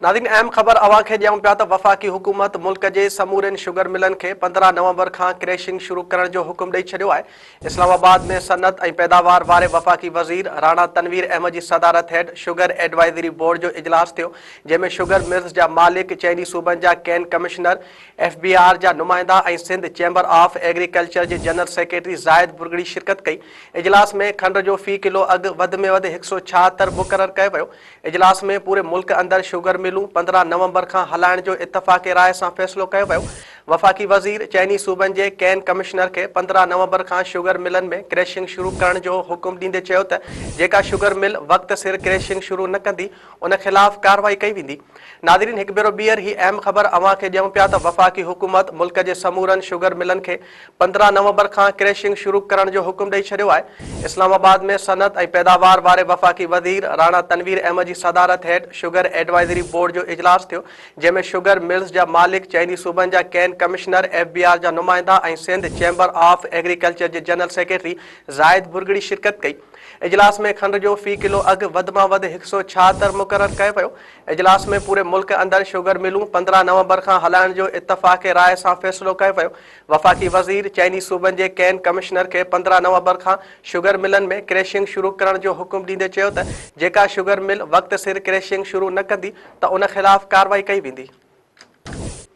ناظرين اهم خبر اوهان کي ڏيون پيا ته وفاقي حڪومت ملڪ جي سمورين شگر ملن کي 15 نومبر کان ڪريشنگ شروع ڪرڻ جو حڪم ڏئي ڇڏيو آهي. اسلام آباد ۾ صنعت ۽ پيداوار واري وفاقي وزير راڻا تنوير احمد جي صدارت هيٺ شگر ايڊوائزري بورڊ جو اجلاس ٿيو جنهن ۾ شگر ملز جا مالڪ، چئني صوبن جا cane commissioner, F B R جا نمائندا ۽ سنڌ چيمبر آف ايگريڪلچر جي جنرل سيڪريٽري زاهد ڀرڳڙي شرڪت ڪئي. اجلاس ۾ کنڊ جو في ڪلو اگهه وڌ ۾ وڌ 176 مقرر ڪيو ويو. اجلاس ۾ پوري ملڪ اندر شوگر ملون 15 نومبر کان هلائڻ جو اتفاق راء سان فيصلو ڪيو ويو. وفاقي وزير چئني صوبن جي ڪين ڪمشنر کي 15 نومبر کان شوگر ملن ۾ ڪريشنگ شروع ڪرڻ جو حڪم ڏيندي چيو ته جيڪا شوگر مل وقت سر ڪريشنگ شروع نه ڪندي ان خلاف ڪارروائي ڪئي ويندي. ناظرين هڪ ڀيرو ٻيهر هي اهم خبر اوهان کي ڏيون پيا ته وفاقي حڪومت ملڪ جي سمورن شوگر ملن کي 15 نومبر کان ڪريشنگ شروع ڪرڻ جو حڪم ڏئي ڇڏيو آهي. اسلام آباد ۾ صنعت ۽ پيداوار واري وفاقي وزير راڻا تنوير احمد جي صدارت هيٺ شگر ايڊوائزري بورڊ جو اجلاس ٿيو جنهن ۾ شگر ملز جا مالڪ، چئني صوبن جا cane commissioner, F B R جا نمائندا ۽ سنڌ چيمبر آف ايگريڪلچر جي جنرل سيڪريٽري زاهد ڀرڳڙي شرڪت ڪئي. اجلاس ۾ کنڊ جو في ڪلو اگهه وڌ مان وڌ 176 مقرر ڪيو ويو. اجلاس ۾ پوري ملڪ اندر شگر ملون 15 نومبر کان هلائڻ جو اتفاق راء سان فيصلو ڪيو ويو. وفاقي وزير چئني صوبن جي ڪين ڪمشنر کي 15 نومبر کان شگر ملن ۾ ڪريشنگ شروع ڪرڻ جو حڪم ڏيندي چيو ته جيڪا شگر مل وقت سر ڪريشنگ شروع نه ڪندي ته ان خلاف ڪارروائي ڪئي ويندي.